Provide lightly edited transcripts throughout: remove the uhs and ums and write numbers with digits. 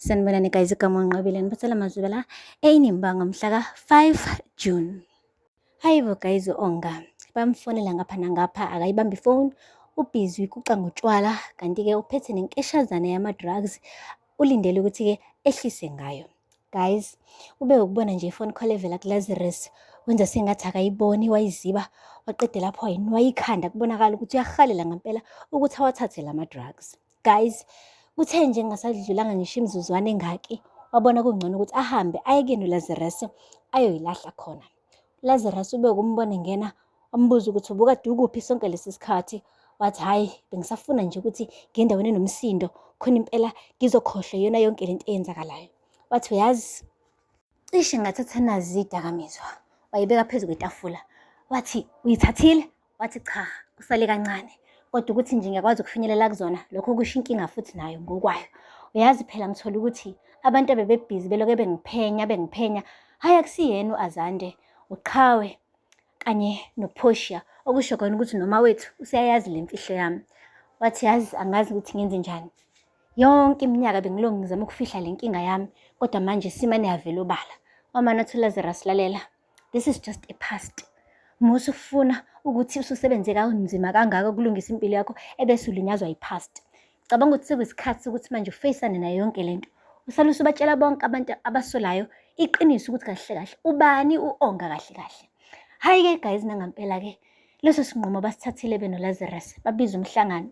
Sanibonani guys, igama uNqobile niphathela amazwi la eyiNimba ngomhla ka-5 June. Hayi bo guys, u-Onga bamfonela ngapha nangapha akayibambi ifoni, ubhizi uyikuca ngotshwala kanti-ke uphethe nenkeshazana yama-drugs ulindele ukuthi-ke ehlise ngayo. Guys, ube ukubona nje ifoni call evela kuLazarus wenza sengathi akayiboni wayiziba waqede lapho wayinwaya ikhanda kubonakala ukuthi uyahalela ngempela ukuthi awathathe lama-drugs. Guys, kuthe nje kungasadlulanga ngisho imizuzwana engaki, wabona kungcono ukuthi ahambe aye kuyena uLazarus ayoyilahla khona. ULazarus ube ukumbona engena wambuza ukuthi ubukade ukuphi sonke lesi sikhathi. Wathi hhayi, bengisafuna nje ukuthi ngiye endaweni enomsindo khona impela ngizokhohlwa iyona yonke lento eyenzakalayo. Wathi uyazi, cishe ngathatha nazi izidakamizwa wayibeka phezu kwetafula. Wathi uyithathile? Wathi cha, kusale kancane. Kodwa ukuthi nje ngiyakwazi ukufinyelela kuzona, lokho kusho inkinga futhi nayo ngokwayo. Uyazi phela ngithola ukuthi abantu abebebhizi beloke bengiphenya bengiphenya, hhayi akusiyena u-Azande, uQhawe kanye noPortia, okusho khona ukuthi noma wethu useyayazi le mfihlo yami. Wathi yazi angazi ukuthi ngenze njani. Yonke iminyaka bengilokhu ngizama ukufihla le nkinga yami, kodwa manje simane yavela obala. Wamane wathi uLazarus lalela, this is just a past. Musa ukufuna ukuthi ususebenze kanzima kangaka ukulungisa impilo yakho ebese ulinyazwa yi-past. Cabanga ukuthi sekuyisikhathi sokuthi manje ufeyisane nayo yonke lento. Usale usubatshela bonke abantu abasolayo iqiniso ukuthi kahle kahle ubani u-Onga kahle kahle. Hhayi-ke guys, nangampela-ke leso sinqumo basithathile benoLazarus, babiza umhlangano.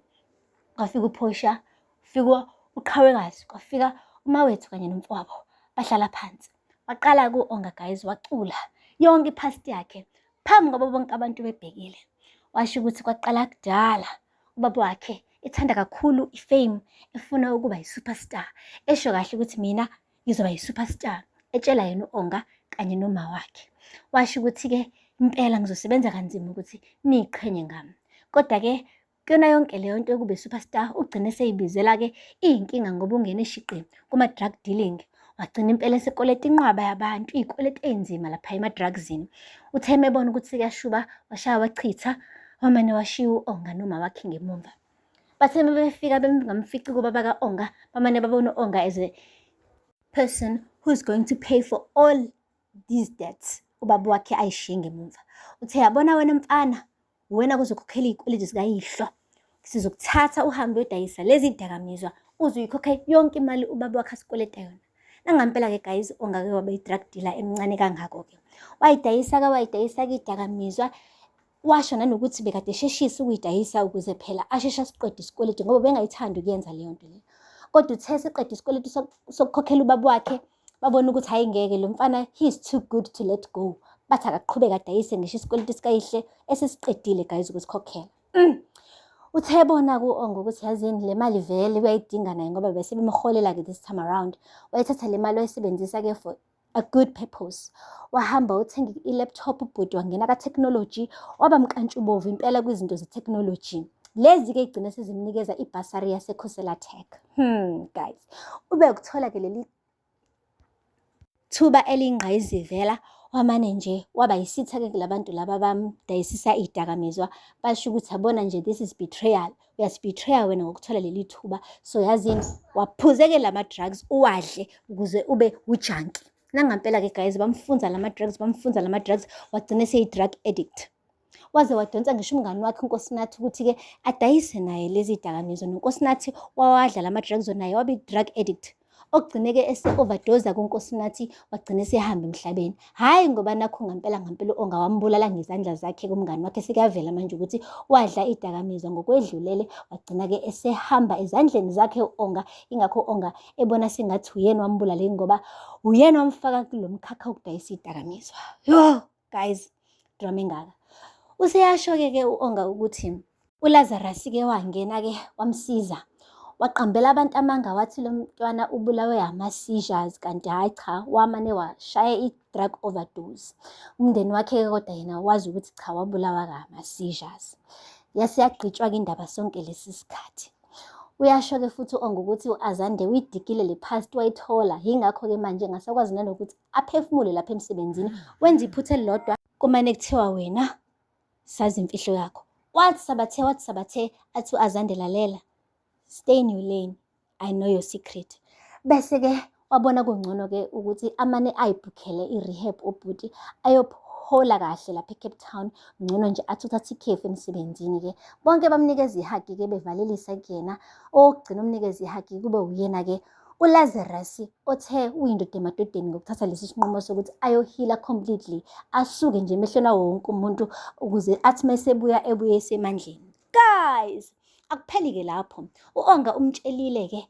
Kwafika uPortia, kufika uQhawekazi, kwafika uMawethu kanye nomfowabo, bahlala phansi. Waqala ku-Onga guys, wacula yonke i-past yakhe phambi kwabo bonke abantu bebhekile. Washo ukuthi kwaqala kudala ubaba wakhe ethanda kakhulu i-fame, efuna ukuba yi-superstar. Esho kahle ukuthi mina ngizoba yi-superstar, etshela yena u-Onga kanye noma wakhe. Washo ukuthi-ke impela ngizosebenza kanzima ukuthi niyiqhenye ngami. Kodwa-ke kuyona yonke leyo nto yokuba i-superstar ugcine seyibizela-ke iy'nkinga ngoba ungene shiqi kuma-drug dealing. Wagcina impela esekoleta inqwaba yabantu, iy'kweletu ey'nzima lapha ema-drugsini. Uthe uma ebona ukuthi sekuyashuba, washaya wachitha, wamane washiya u-Onga noma wakhe ngemumva. Bathe uma befika bengamfici kubaba ka-Onga, bamane babona u-Onga as a person who's going to pay for all these debts ubaba wakhe ayishiye ngemumva. Uthe yabona wena mfana, wena kuzokhokhela iy'kweletu zikayihlo. Sizokuthatha uhambe uyodayisa lezi dakamizwa uze uyikhokhe yonke imali ubaba wakhe asikweleta yona. Nangampela-ke guys, ongake waba i-drug dealer emncane kangako-ke. Wayidayisa-ke wayidayisa-ke idakamizwa, washo nanokuthi bekade esheshisa ukuyidayisa ukuze phela asheshe asiqede isikweletu ngoba bengayithandi ukuyenza leyo nto leyo. Kodwa uthe eseqeda isikweletu sokukhokhela ubaba wakhe, babona ukuthi hhayi ngeke lo mfana he is too good to let go. Bathi akaqhubeke adayise ngisho isikweletu sikayihle esesiqedile guys ukusikhokhela. Uthe bona ku-Onga ukuthi yazini le mali vele uyayidinga naye ngoba bese bemholela-ke this time around. Wayethatha le mali wayisebenzisa-ke for a good purpose. Wahamba wathenga i-laptop ubhuti wangena ka-technology, waba mkantshubovu impela kwizinto ze-technology. Lezi-ke igcine sezimnikeza ibhasari yaseKhosela Tech. Guys, ube ukuthola-ke leli thuba eliyingqayizivela wamane nje waba yisitha-ke kulabantu laba abamdayisisa iy'dakamizwa. Basho ukuthi yabona nje this is betrayal. Uyasi-betray-a wena ngokuthola leli thuba. So yazini, waphuze-ke lama-drugs uwadle ukuze ube u-junkie. Nangampela-ke guys, bamfunza lama-drugs, bamfunza lama-drugs, wagcina eseyi-drug addict. Waze wadonsa ngisho umngani wakhe uNkosinathi ukuthi-ke adayise naye lezi dakamizwa. NoNkosinathi wawadla lama-drugs naye waba i-drug addict. Okugcine-ke ese-overdose kuNkosinathi wagcina esehamba emhlabeni. Hhayi ngoba nakhu ngampela ngampela u-Onga wambulala ngezandla zakhe kumngani wakhe sekuyavela manje ukuthi wadla idakamizwa ngokwedlulele wagcina-ke esehamba ezandleni zakhe u-Onga. Ingakho u-Onga ebona sengathi uyena wambulala ngoba uyena wamfaka kulo mkhakha wokudayisa idakamizwa. Yo guys, drama engaka. Useyasho-ke ke u-Onga ukuthi uLazarus-ke wangena-ke wamsiza. Waqambela abantu amanga wathi lo mntwana ubulawe ama-seizures kanti hhayi cha wamane washaya i-drug overdose. Umndeni wakhe-ke kodwa yena wazi ukuthi cha wabulawa ama-seizures. Yase yagqitshwa-ke indaba sonke lesi sikhathi. Uyasho-ke futhi u-Onga ukuthi u-Azande uyidigile le past wayithola, yingakho-ke manje engasakwazi nanokuthi aphefumule lapha emsebenzini. Wenza iphutha elilodwa kumane kuthiwa wena sazi imfihlo yakho. Wathi sabathe, wathi sabathe, athi u-Azande lalela, stay in your lane, I know your secret. Bese-ke wabona kungcono-ke ukuthi amane ayibhukhele i-rehab ubhuti ayophola kahle lapha e-Cape Town. Ngcono nje athi uthatha ikhefu emsebenzini-ke. Bonke bamnikeza i-hug-ke bevalelisa kuyena. Owokugcina umnikeza i-hug kube uyena-ke uLazarus othe uyindoda emadodeni ngokuthatha lesi sinqumo sokuthi ayohila completely, asuke nje emehlweni awo wonke umuntu ukuze athi mesebuya ebuye esemandleni. Guys, akupheli-ke lapho. U-Onga umtshelile-ke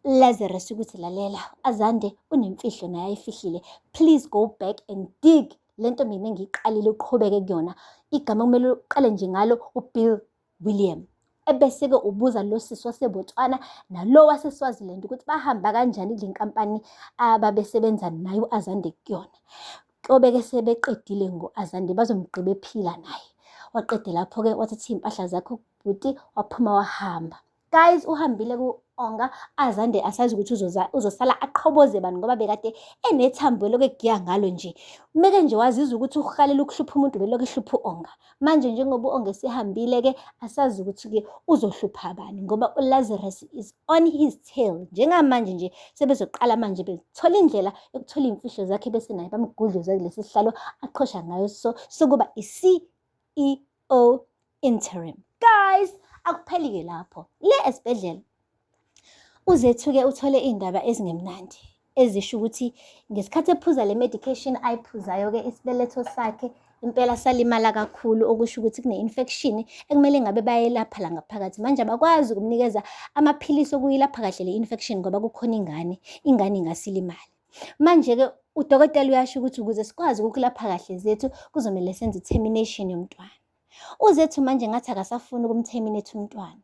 uLazarus ukuthi lalela, Azande unemfihlo naye ayifihlile. Please go back and dig lento mina engiyiqalile uqhubeke kuyona. Igama kumele uqale nje ngalo uBill William. Ebese-ke ubuza lo sisi waseBotswana nalo waseSwaziland ukuthi bahamba kanjani kule nkampani ababesebenza naye u-Azande kuyona. Kuyobeke sebeqedile ngo-Azande bazomgqiba ephila naye. Waqede lapho-ke wathatha iy'mpahla zakhe ubhuti waphuma wahamba. Guys, uhambile ku-Onga Azande asazi ukuthi uzosala aqhoboze bani ngoba bekade enethambo elokhu egiya ngalo nje. Meke nje wazizwa ukuthi uhalela ukuhlupha umuntu belokhu ehlupha u-Onga. Manje njengoba u-Onga esehambile-ke asazi ukuthi-ke uzohlupha bani ngoba uLazarus is on his tail. Njengamanje nje sebezoqala manje bethola indlela yokuthola iy'mfihlo zakhe bese naye bamgudluza kulesi sihlalo aqhosha ngayo so sokuba i-CEO interim. Guys, akupheli-ke lapho. Le esibhedlela uZethu-ke uthole iy'ndaba ezingemnandi ezisho ukuthi ngesikhathi ephuza le medication ayiphuzayo-ke isibeletho sakhe impela salimala kakhulu, okusho ukuthi kune-infection ekumele ngabe bayelapha la ngaphakathi. Manje abakwazi ukumnikeza amaphilisi okuyilapha kahle le infection ngoba kukhona ingane, ingane ingasilimale. Manje-ke udokotela uyasho ukuthi ukuze sikwazi ukukulapha kahle Zethu kuzomele senze i-termination yomntwana. UZethu manje ngathi akasafuni ukumterminate umntwana.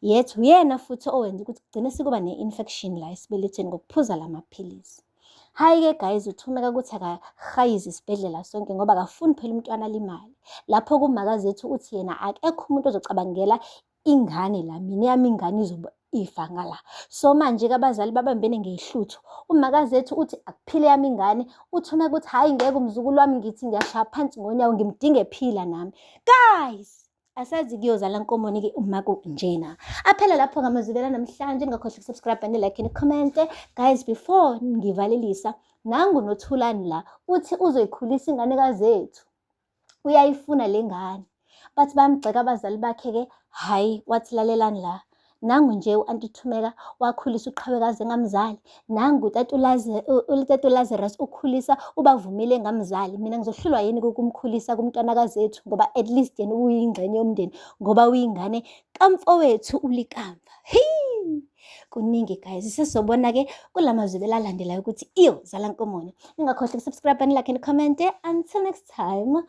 Yet uyena futhi owenza ukuthi kugcine sekuba ne-infection la esibelethweni ngokuphuza la maphilisi. Hhayi-ke guys, uThumeka ukuthi akahayize isibhedlela sonke ngoba akafuni phela umntwana alimale. Lapho kumakaZethu uthi yena akekho umuntu ozocabangela ingane la, mina eyami ingane izobe ifa ngala. So manje-ke abazali babambene ngehluthu. UmakaZethu uthi akuphile eyami ingane, uThumeka uthi hhayi ngeke umzukulu wami ngithi ngiyashaya phansi ngonyawo ngimdinga ephila nami. Guys! Asazi kuyozala nkomoni-ke uma kunjena. Aphela lapho ngamazwibela namhlanje, ningakhohlwa ukusubscribe, ni-like, ni-comment. Guys, before ngivalelisa, nangu noThulani la, uthi uzoyikhulisa ingane kaZethu. Uyayifuna le ngane. Bathi bayamgxeka abazali bakhe-ke, hhayi, wathi lalelani la. Nangu nje u-anti Thumeka wakhulisa uqhawekazi engamzali. Nangu utata uLazarus ukhulisa ubavumile engamzali. Mina ngizohlulwa yini ukumkhulisa kumntwana kaZethu ngoba at least yena uyingxenye yomndeni ngoba uyingane kamfowethu uLikamva. Hii! Kuningi guys, sesobona-ke kula mazwi alandelayo ukuthi iyo zala nkomoni. Ningakhohlwa ukusubscribe, ni-like, ni-comment. Until next time,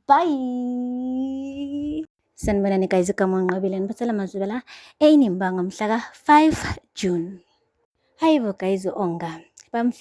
bye. Sanibonani guys, igama uNqobile niphathela amazwi la eyiNimba ngomhla ka-5 June. Hayibo guys, u-Onga bamfo